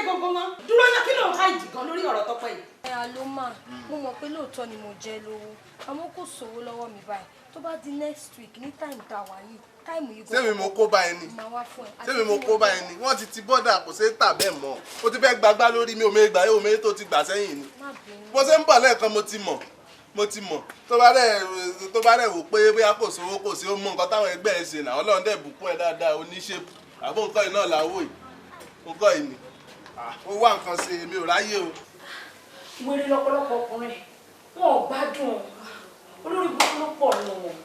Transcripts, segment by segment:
gangan wọn. Dúró ná, kí ló ń hide gan lórí ọ̀rọ̀ Tọ́pẹ́ yìí? Ẹ àló mà, mo mọ̀ pé lóòótọ́ ni mo jẹ lówó, àmọ́ kò sówó lọ́wọ́ mi báyìí. Tó bá di next week ní time tá a wà yìí, time yìí Sẹ́mi mo kó bá ẹni? Máa wá fún ẹ. Sẹ́mi mo kó bá ẹni? Wọ́n ti ti bọ́dà, kò ṣeé tà bẹ́ẹ̀ mọ́. Ó ti fẹ́ gbagbá lórí mi, ò mẹ́ gbà yóò mẹ́ tó ti gbà sẹ́yìn ni. Má bínú. Bó ṣe ń bọ̀ lẹ́ẹ̀kan, mo ti mọ̀, mo ti mọ̀. Tó bá dẹ̀ wò pé bóyá kò sówó, kò sí, ó mọ nǹkan táwọn ẹgbẹ́ ẹ ṣe náà. Ọlọ́run dẹ̀ bùkún ẹ dáadáa, oníṣèpù àbó nǹkan yìí náà làwọ̀ yìí, nǹkan yìí ni. Ó wá nǹkan ṣe, èmi ò ráyè o. Wèrè lọ́pọ̀lọpọ̀ ọkùnrin, wọn ò gbádùn, olórí burúkú ló pọ̀ nù wọn.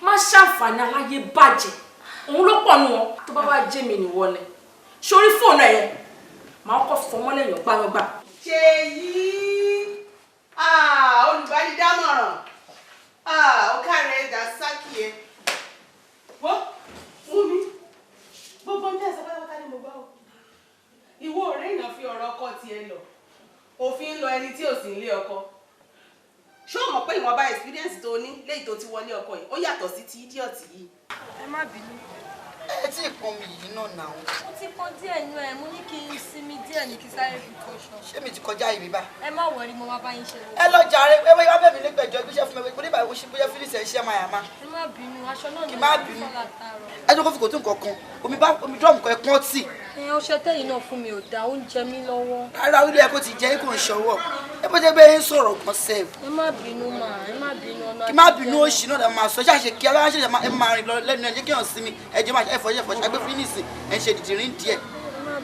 Má ṣàǹfààní aláyé bàjẹ́, òun ló pọ̀ nù wọn. Tó bá wá jẹ́ mi nìwọ ni, sórí fóònù ẹ̀ yẹn màá kọ́ fọmọ́lẹ̀ yàn gbáyọ̀gbà. Ṣèyí, olùbánidámọ̀ràn, ó káre dasaki ẹ. Wọ́n fún mi gbogbo ní ẹ̀sán pátápátá ni mo gbọ́ o. Ìwọ ọ̀rẹ́ èèyàn fi ọ̀rọ̀ ọkọ tiẹ̀ lọ, òfin ń lọ ẹni tí ò sí nílé ọkọ. Ṣé o mọ̀ pé ìwọ̀nba experience tó ní léyìí tó ti wọlé ọkọ yìí, ó yàtọ̀ sí ti idiot yìí? Ẹ má bínú. Ẹ tí ì pọn mi yìí náà nà ó. Mo ti pọn díẹ̀ nú ẹ, mo ní kí n sinmi díẹ̀ ní kí sáré fi fọṣọ. Ṣé mi ti kọjá ìwé bá? Ẹ má worry, mo máa bá yín ṣe. Ẹ lọ jàre, ẹ wá bẹ̀ mí nígbẹ̀jọ gbéṣẹ́ fún mi pé nígbà wo ṣe bóyá fílíṣì ẹ̀ ṣe máa yà má. Ẹ má bínú, aṣọ náà Kì ni má mo bínú. fọ́ látàárọ̀. Ẹ tó kó fi kò tún nǹkan kan, omi bá omi drum kan ẹ pọ́n tì. Ẹ ọṣẹ tẹ́yìn náà fún mi ò dáa, ó ń jẹ mí lọ́wọ́. Rárá, ó lé ẹ kó ti jẹ́ kó ń ṣọwọ́. Ẹ bó jẹ́ bẹ́ẹ̀ ń sọ̀rọ̀ gan sef. Ẹ má bínú mà, ẹ má bínú ọ̀nà. Kí má bínú òṣì náà lè máa sọ ṣáṣe kí aláṣẹ ẹ máa rìn lọ lẹ́nu ẹ jẹ́ kí hàn sí mi. Ẹ jẹ́ máa ẹ fọṣẹ fọṣẹ agbé fínísì ẹ ń ṣe dìdìrín díẹ̀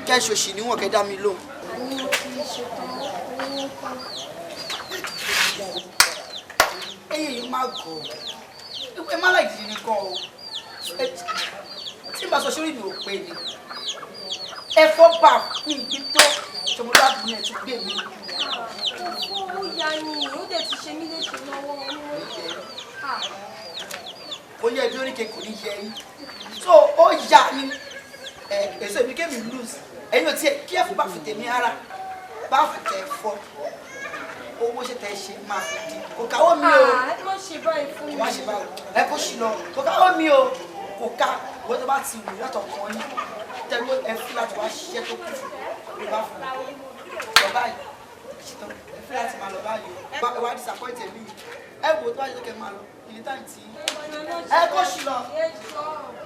kẹ́ ẹ ṣòṣì níwọ̀n kẹ́ dá mi lóhùn. Àní mo ti ṣetán owó kan. Ẹyẹ yìí má gọ̀ ọ́, ẹ má láì dìdìrín gan o. Tí n bá sọ sórí mi ò pé ni ẹ fọ́ bá mi ìgbín tó ṣọmọlúwàbí ni ẹ tún gbé mi. Ó ya ni, ó dẹ̀ ti ṣe mí léṣe lọ́wọ́. Kò yẹ bí oríkè kò ní yẹ yín so ó yà ni ẹ èso èmi kémi lose ẹ̀yin ò tiẹ̀ kí ẹ̀fọ́ bá fi tèmi ara bá fi tẹ̀ fọ́ owó ṣe tẹ̀ ṣe máa fi di kò káwọ́ mi o. Ẹ má ṣe báyìí fún mi. Kò má ṣe báwo, ẹ kó ṣì lọ, kò káwọ́ mi o, kò ká wọ́n. Tó bá ti wù látọ̀ kan yín tẹ́lẹ̀, ẹ fi láti wá ṣiṣẹ́ tó kù ló bá fún mi lọ báyìí, ṣetán ẹ fi láti máa lọ báyìí o. Ẹ wá disappoint mi. Ẹ wò, tó bá ṣe kẹ́ máa lọ ìní táǹtì, ẹ kó ṣì lọ. Ẹ jọ̀ọ́.